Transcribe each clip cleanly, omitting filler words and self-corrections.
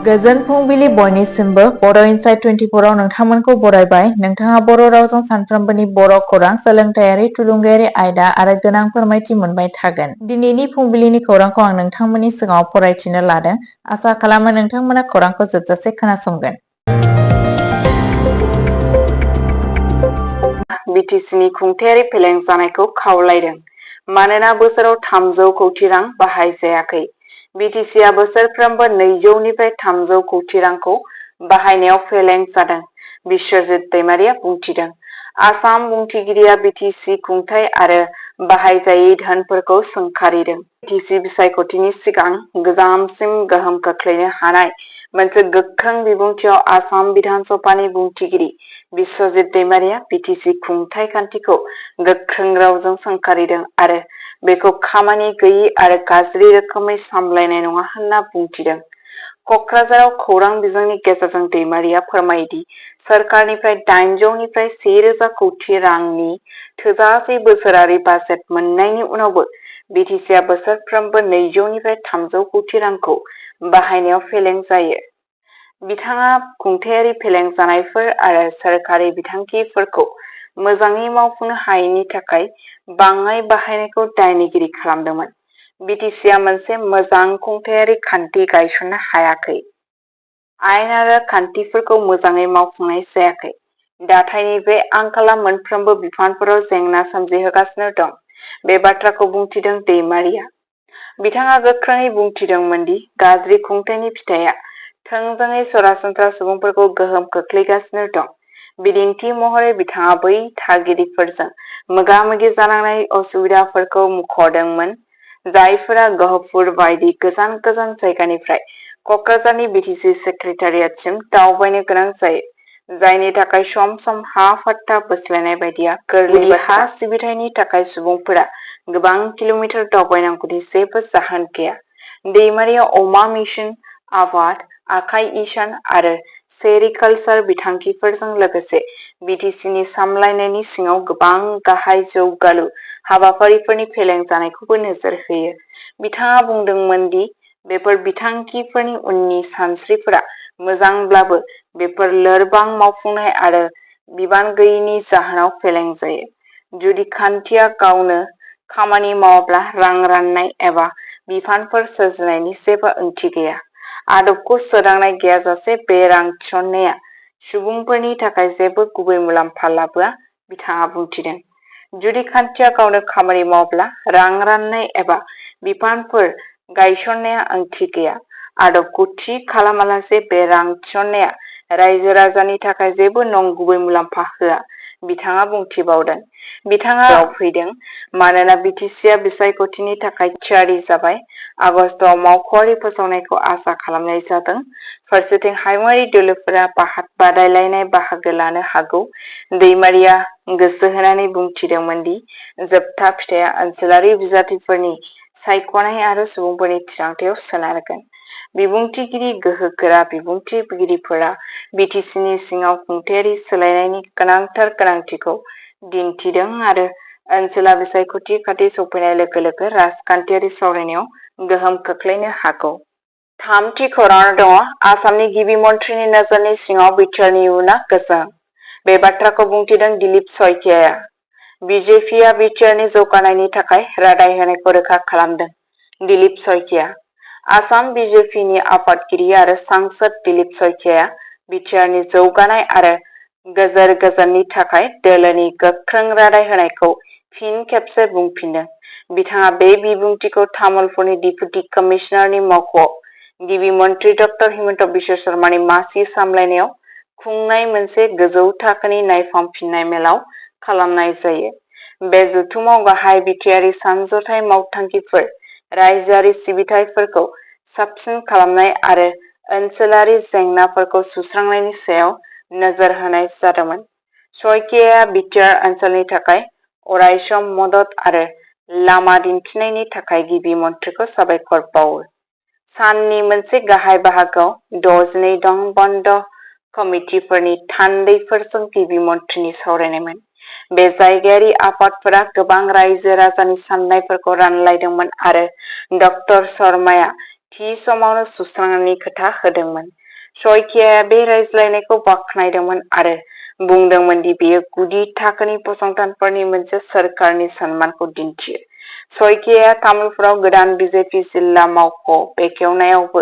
गोजोन फुंबिलि बयनिसिमबो बर' इनसाइट 24 आव नोंथांमोनखौ बरायबाय। नोंथाङा बर' रावजों सानफ्रोमबोनि बर' खौरां, सोलोंथायारि, थुलुंगायारि आयदा आरो गोनां फोरमायथि मोनबाय थागोन। दिनैनि फुंबिलिनि खौरांखौ आं नोंथांमोननि सिगाङाव फरायथिनो लादों। आसा खालामो नोंथांमोना खौरांखौ जोबजासे खोनासंगोन। बिटिसिनि खुंथायारि फेलें जानायखौ खावलायदों मानोना बोसोराव 300 कौटि रां बाहायजायाखै। बिटिसिआ बोसोरफ्रोमबो 200 निफ्राय 300 कौटि रांखौ बाहायनायाव फेलें जादों, बिश्वजित दैमारिया बुंथिदों। आसाम बुंथिगिरिया बिटिसि खुंथाय आरो बाहायजायै धोनफोरखौ सोंखारिदों। बिटिसि बिसायख'थिनि सिगां गोजामसिम गोहोम खोख्लैनो हानाय मोनसे गोख्रों बिबुंथियाव आसाम बिधान सभानि बुंथिगिरि बिश्वजित दैमारिया बिटिसि खुंथाय खान्थिखौ गोख्रों रावजों सोंखारिदों आरो बेखौ खामानि गैयै आरो गाज्रि रोखोमै सामलायनाय नङा होनना बुंथिदों। कक्राझाराव खौरां बिजोंनि गेजेरजों दैमारिया फोरमायोदि सोरखारनिफ्राय 800 निफ्राय 1000 कौटि रांनि थोजासे बोसोरारि बाजेट मोननायनि उनावबो बिटिसिआ बोसोरफ्रोमबो 200 निफ्राय 300 कौटि रांखौ बाहायनायाव फेलें जायो। बिथाङा खुंथायारि फेलें जानायफोर आरो सोरखारि बिथांखिफोरखौ मोजाङै मावफुंनो हायैनि थाखाय बाङाइ बाहायनायखौ दायनिगिरि खालामदोंमोन। बिटिसिआ मोनसे मोजां खुंथायारि खान्थि गायसननो हायाखै। आयेन आरो खान्थिफोरखौ मोजाङै मावफुंनाय जायाखै। दाथायनि बे आंखाला मोनफ्रोमबो बिफानफोराव जेंना सोमजिहोगासिनो दं। बे बाथ्राखौ बुंथिदों दैमारिया। बिथाङा गोख्रोङै बुंथिदोंमोन दि गाज्रि खुंथायनि फिथाइया थोंजोङै सरासनस्रा सुबुंफोरखौ गोहोम खोख्लैगासिनो दं। बिदिन्थि महरै बिथाङा बै थागिरिफोरजों मोगा-मोगि जानांनाय असुबिदाफोरखौ मुंख'दोंमोन, जायफोरा गहपुर बायदि गोजान गोजान जायगानिफ्राय कक्राझारनि बिटिसि सेक्रेटारियेटसिम दावबायनो गोनां जायो, जायनि थाखाय सम-सम हा-फाट्टा बोस्लायनाय बायदिया गोरलै हा सिबिथायनि थाखाय सुबुंफोरा गोबां किल'मिटार दावबायनांगौनि जेबो जाहोन गैया। दैमारिया अमा मिशन, आबाद, आखाइ इसान आरो सेरिकालचार बिथांखिफोरजों लोगोसे बिटिसिनि सामलायनायनि सिङाव गोबां गाहाय जौगालु हाबाफारिफोरनि फेलें जानायखौबो नोजोर होयो। बिथाङा बुंदोंमोन दि बेफोर बिथांखिफोरनि उननि सानस्रिफोरा मोजांब्लाबो बेफोर लोरबां मावफुंनाय आरो बिबान गैयैनि जाहोनाव फेलें जायो। जुदि खान्थिया गावनो खामानि मावाब्ला रां राननाय एबा बिफानफोर सोरजिनायनि जेबो ओंथि गैया। आदबखौ सोदांनाय गैयाजासे बे रां थिसननाया सुबुंफोरनि थाखाय जेबो गुबै मुलाम्फा लाबोआ, बिथाङा बुंथिदों। जुदि खान्थिया गावनो खामानि मावाब्ला रां राननाय एबा बिफानफोर गायसननाया ओंथि गैया। आदबखौ थि खालामालासे बे रां थिसननाया रायजो-राजानि थाखाय जेबो नंगुबै मुलाम्फा होआ, बिथाङा बुंथिबावदों। बिथाङा फैदों मानोना बिटिसिआ बिसायख'थिनि थाखाय थियारि जाबाय। आगस्तआव मावख'आरि फोसावनायखौ आसा खालामनाय जादों। फारसेथिं हायुंआरि दोलोफोरा बादायलायनाय बाहागो लानो हागौ। दैमारिया गोसो होनानै बुंथिदोंमोन दि जोबथा फिथाइया ओनसोलारि बिजाथिफोरनि सायख'नाय आरो सुबुंफोरनि थिरांथायाव सोनारगोन। बिबुंथिगिरि गोहोगोरा बिबुंथिगिरिफोरा बिटिसिनि सिङाव खुंथायारि सोलायनायनि गोनांथार गोनांथिखौ दिन्थिदों आरो ओनसोला बिसायख'थि खाथि सौफैनाय लोगो लोगो राजखान्थियारि सावरायनायाव गोहोम खोख्लैनो हागौ। थामथि खौराङाव दङ आसामनि गिबि मन्थ्रिनि नोजोरनि सिङाव बिटिआरनि इयुनआ गोजों। बे बाथ्राखौ बुंथिदों दिलीप शइकियाआ। बिजेपिआ बिटिआरनि जौगानायनि थाखाय रादाय होनायखौ रोखा खालामदों। दिलीप शइकिया। आसाम बिजेपिनि आफादगिरि आरो सांसद दिलीप शइकियाआ बिटिआरनि जौगानाय आरो गोजोननि थाखाय दोलोनि गोख्रों रादाय होनायखौ फिन खेबसे बुंफिनदों। बिथाङा बे बिबुंथिखौ तामुलपुरनि डिप्युटि कमिशनारनि मावख'आव गिबि मन्थ्रि डक्टर हिमन्त बिश्व शर्मानि मासि सामलायनायाव खुंनाय मोनसे गोजौ थाखोनि नायफामफिननाय मेलाव खालामनाय जायो। बे जथुमाव गाहाय बिटिआरनि सानज'थाय मावथांखिफोर, रायजोआरि सिबिथाइफोरखौ साबसिन खालामनाय आरो ओनसोलारि जेंनाफोरखौ सुस्रांनायनि सायाव नोजोर होनाय जादोंमोन। शइकियाआ बिटिआर ओनसोलनि थाखाय अरायसम मदद आरो लामा दिन्थिनायनि थाखाय गिबि मन्थ्रिखौ साबायखर बावो। साननि मोनसे गाहाय बाहागोआव 62 दं बन्द कमिटिफोरनि थान्दैफोरजों गिबि मन्थ्रिनि सावरायनायमोन। बे जायगायारि आफादफोरा गोबां रायजो-राजानि साननायफोरखौ रानलायदोंमोन आरो डक्टर शर्माया थि समावनो सुस्रांनायनि खोथा होदोंमोन। शइकियाया बे रायज्लायनायखौ बाख्नायदोंमोन आरो बुंदोंमोन दि बेयो गुदि थाखोनि फसंथानफोरनि मोनसे सोरखारनि सन्मानखौ दिन्थियो। शइकियाया तामुलपुराव गोदान बिजेपि जिल्ला मावख' बेखेवनायावबो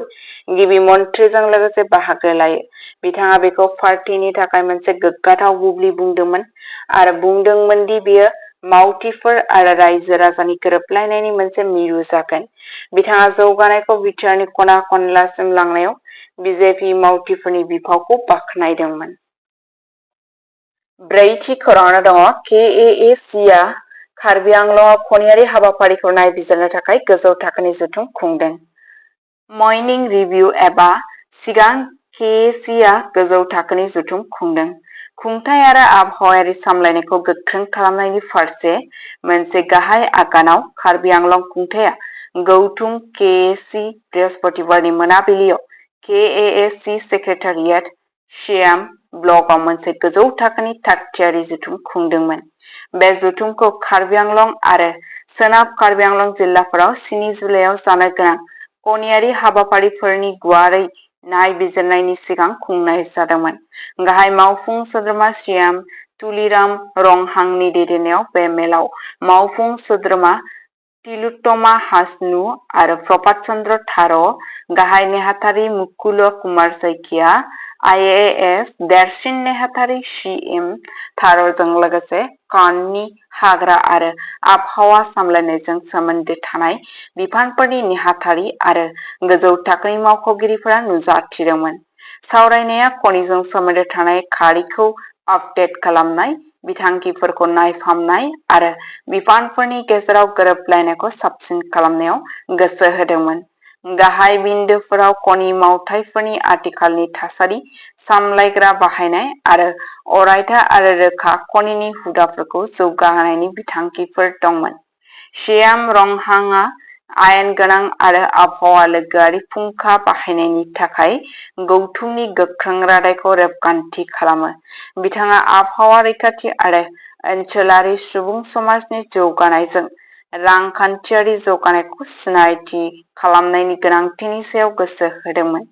गिबि मन्थ्रिजों लोगोसे बाहागो लायो। बिथाङा बेखौ पार्टीनि थाखाय मोनसे गोग्गाथाव बुब्लि बुंदोंमोन आरो बुंदोंमोन दि बेयो मावथिफोर आरो रायजो राजानि गोरोबलायनायनि मोनसे मिरु जागोन। बिथाङा जौगानायखौ बिटिआरनि खना खनलासिम लांनायाव बिजेपि मावथिफोरनि बिफावखौ बाख्नायदोंमोन। ब्रैथि खौराङाव दङ केएएसिआ कार्बि आंलंआव खनियारि हाबाफारिखौ नायबिजिरनो थाखाय गोजौ थाखोनि जथुम खुंदों। मर्निं रिभिउ एबा सिगां केएसिआ गोजौ थाखोनि जथुम खुंदों। खुंथाय आरो आबहावायारि सामलायनायखौ गोख्रों खालामनायनि फारसे मोनसे गाहाय आगानाव कार्बि आंलं खुंथायआ गौथुम केएसि बृहस्पतिबारनि मोनाबिलियाव केएएसि सेक्रेटारियेट सियाम ब्लकआव मोनसे गोजौ थाखोनि थागथियारि जथुम खुंदोंमोन। बे जथुमखौ कार्बि आंलं आरो सोनाब कार्बि आंलं जिल्लाफोराव 7 जुलाइआव जानो गोनां खनियारि हाबाफारिफोरनि गुवारै नायबिजिरनायनि सिगां खुंनाय जादोंमोन। गाहाय मावफुं सोद्रोमा सियाम तुलिराम रंहांनि दैदेननायाव बे मेलाव मावफुं सोद्रोमा तिलुत्तमा हासनु आरो प्रभात चन्द्र थार, गाहाय नेहाथारि मुकुल कुमार सैकिया, आइएएस देरसिन नेहाथारि सिएम थारजों लोगोसे काननि हाग्रा आरो आबहावा सामलायनायजों सोमोन्दो थानाय बिफानफोरनि नेहाथारि आरो गोजौ थाखोनि मावख'गिरिफोरा नुजाथिदोंमोन। सावरायनाया खनिजों सोमोन्दो थानाय खारिखौ आपडेट खालामनाय, बिथांखिफोरखौ नायफामनाय आरो बिफानफोरनि गेजेराव गोरोबलायनायखौ साबसिन खालामनायाव गोसो होदोंमोन। गाहाय बिन्दोफोराव खनि मावथायफोरनि आथिखालनि थासारि, सामलायग्रा बाहायनाय आरो अरायथा आरो रोखा खनिनि हुदाफोरखौ जौगाहोनायनि बिथांखिफोर दंमोन। सियाम रंहांआ आयेन गोनां आरो आबहावा लोगोआरि फुंखा बाहायनायनि थाखाय गौथुमनि गोख्रों रादायखौ रेबगान्थि खालामो। बिथाङा आबहावा रैखाथि आरो ओनसोलारि सुबुं समाजनि जौगानायजों रांखान्थियारि जौगानायखौ सिनायथि खालामनायनि गोनांथिनि सायाव गोसो होदोंमोन।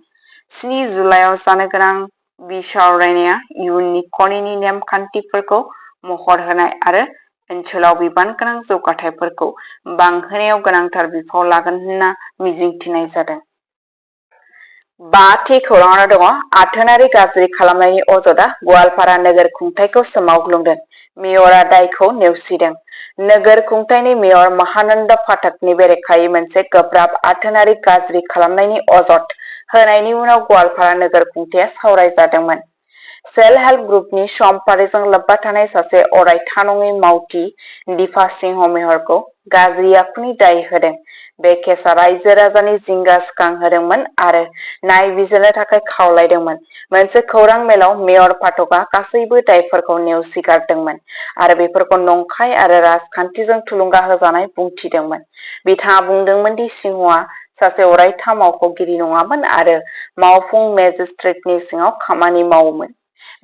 7 जुलाइआव जानो गोनां बिसावरायनाया इयुननि खनिनि नेमखान्थिफोरखौ महर होनाय आरो ओनसोलाव बिबान गोनां जौगाथायफोरखौ बांहोनायाव गोनांथार बिफाव लागोन होनना मिजिंथिनाय जादों। 5थि खौराङाव दङ आथोनारि गाज्रि खालामनायनि अजदआ गवालपारा नोगोर खुंथायखौ सोमावग्लुंदों, मेयरआ दायखौ नेवसिदों। नोगोर खुंथायनि मेयर महानन्द पाठकनि बेरेखायै मोनसे गोब्राब आथोनारि गाज्रि खालामनायनि अजद होनायनि उनाव गवालपारा नोगोर खुंथायआ सावरायजादोंमोन। सेल्फ हेल्प ग्रुपनि समफारिजों लोब्बा थानाय सासे अरायथा नङै मावथि दीपा सिंह मेहरखौ गाज्रि आखुनि दाय होदों। बे केसआ रायजो राजानि जिंगा सिखांहोदोंमोन आरो नायबिजिरनो थाखाय खावलायदोंमोन। मोनसे खौरां मेलाव मेयर पाठकआ गासैबो दायफोरखौ नेवसिगारदोंमोन आरो बेफोरखौ नंखाय आरो राजखान्थिजों थुलुंगा होजानाय बुंथिदोंमोन। बिथाङा बुंदोंमोन दि सिंहआ सासे अरायथा मावख'गिरि नङामोन आरो मावफुं मेजिस्ट्रेटनि सिङाव खामानि मावोमोन।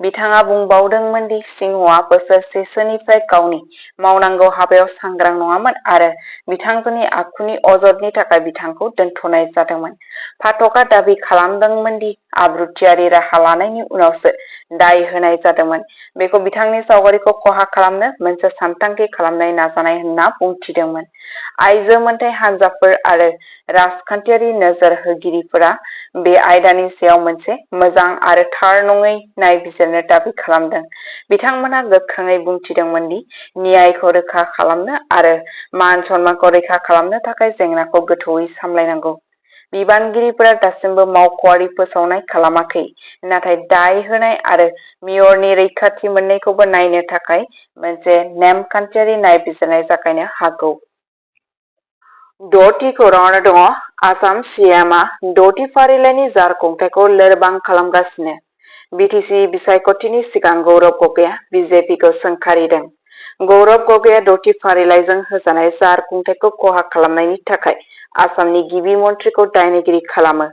बिथाङा बुंबावदोंमोन दि सिंहआ बोसोरसेसोनिफ्राय गावनि मावनांगौ हाबायाव सांग्रां नङामोन आरो बिथांजोनि आखुनि अजदनि थाखाय बिथांखौ दोनथ'नाय जादोंमोन। पाठकआ दाबि खालामदोंमोन दि आब्रुथियारि राहा लानायनि उनावसो दाय होनाय जादोंमोन। बेखौ बिथांनि सावगारिखौ खहा खालामनो मोनसे सानथांखि खालामनाय नाजानाय होनना बुंथिदोंमोन। आइजो मोनथाय हानजाफोर आरो राजखान्थियारि नोजोर होगिरिफोरा बे आयदानि सायाव मोनसे मोजां आरो थार नङै नायबिजिरनो दाबि खालामदों। बिथांमोनहा गोख्रोङै बुंथिदोंमोन दि न्यायखौ रोखा खालामनो आरो मान सन्मानखौ रैखा खालामनो थाखाय जेंनाखौ गोथौयै सामलायनांगौ। बिबानगिरिफोरा दासिमबो मावख'आरि फोसावनाय खालामाखै, नाथाय दाय होनाय आरो मेयरनि रैखाथि मोन्नैखौबो नायनो थाखाय मोनसे नेमखान्थियारि नायबिजिरनाय जागायनो हागौ। 6थि खौराङाव दङ आसाम सिएमआ 6थि फारिलाइनि जार खुंथायखौ लोरबां खालामगासिनो। बिटिसि बिसायख'थिनि सिगां गौरब गगैआ बिजेपिखौ सोंखारिदों। गौरब गगैआ 6थि फारिलाइजों होजानाय जार खुंथायखौ खहा खालामनायनि थाखाय आसामनि गिबि मन्थ्रिखौ दायनिगिरि खालामो।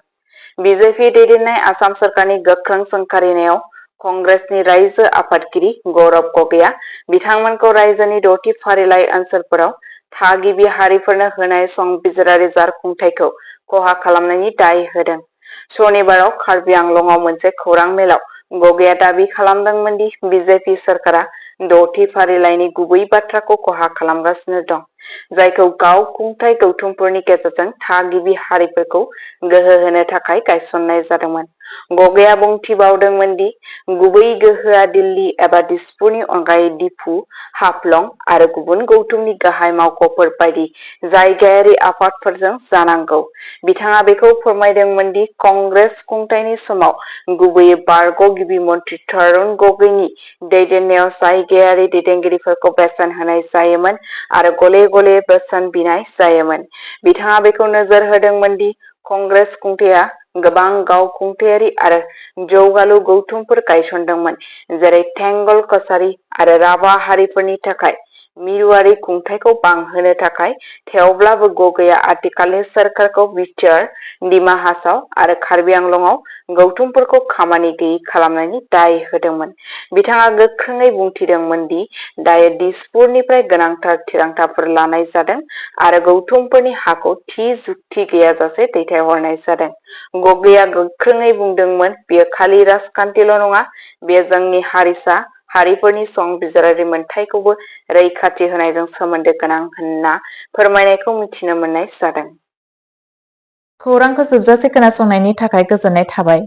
बिजेपि दैदेननाय आसाम सोरखारनि गोख्रों सोंखारिनायाव कंग्रेसनि रायजो आफादगिरि गौरब गगैआ बिथांमोनखौ रायजोनि 6थि फारिलाइ ओनसोलफोराव थागिबि हारिफोरनो होनाय संबिजिरारि जारखुंथायखौ खहा खालामनायनि दाय होदों। सनिबाराव कार्बि आंलंआव मोनसे खौरां मेलाव गगैया दाबि खालामदोंमोन दि बिजेपि सोरखारा 6थि फारिलाइनि गुबै बाथ्राखौ खहा खालामगासिनो दं, जायखौ गाव खुंथाय गौथुमफोरनि गेजेरजों थागिबि हारिफोरखौ गोहो होनो थाखाय गायसननाय जादोंमोन। गगैया बुंथिबावदोंमोन दि गुबै गोहोआ दिल्ली एबा दिसपुरनि अनगायै दिफु, हाफ्लं आरो गुबुन गौथुमनि गाहाय मावख'फोर बायदि जायगायारि आफादफोरजों जानांगौ। बिथाङा बेखौ फोरमायदोंमोन दि कंग्रेस खुंथायनि समाव गुबैयै बारग' गिबि मन्थ्रि तरुण गगैनि दैदेननायाव जायगायारि दैदेनगिरिफोरखौ बेसेन होनाय जायोमोन आरो गले गले बोसोन बिनाय जायोमोन। बिथाङा बेखौ नोजोर होदोंमोन दि कंग्रेस खुंथाया गोबां गावखुंथायारि आरो जौगालु गौथुमफोर गायसनदोंमोन, जेरै थेंगल कछारी आरो राभा हारिफोरनि थाखाय मिरुआरि खुंथायखौ बांहोनो थाखाय। थेवब्लाबो गगैया आथिखालनि सोरखारखौ बिटिआर, डिमा हासाव आरो कार्बि आंलंआव गौथुमफोरखौ खामानि गैयै खालामनायनि दाय होदोंमोन। बिथाङा गोख्रोङै बुंथिदोंमोन दि दायो दिसपुरनिफ्राय गोनांथार थिरांथाफोर लानाय जादों आरो गौथुमफोरनि हाखौ थि जुक्ति गैयाजासे दैथायहरनाय जादों। गगैया गोख्रोङै बुंदोंमोन, बेयो खालि राजखान्थिल' नङा, बेयो जोंनि हारिसा हारिफोरनि संबिजिरारि मोनथायखौबो रैखाथि होनायजों सोमोन्दो गोनां होनना फोरमायनायखौ मिथिनो मोननाय जादों। खौरांखौ जोबजासे खोनासंनायनि थाखाय गोजोननाय थाबाय।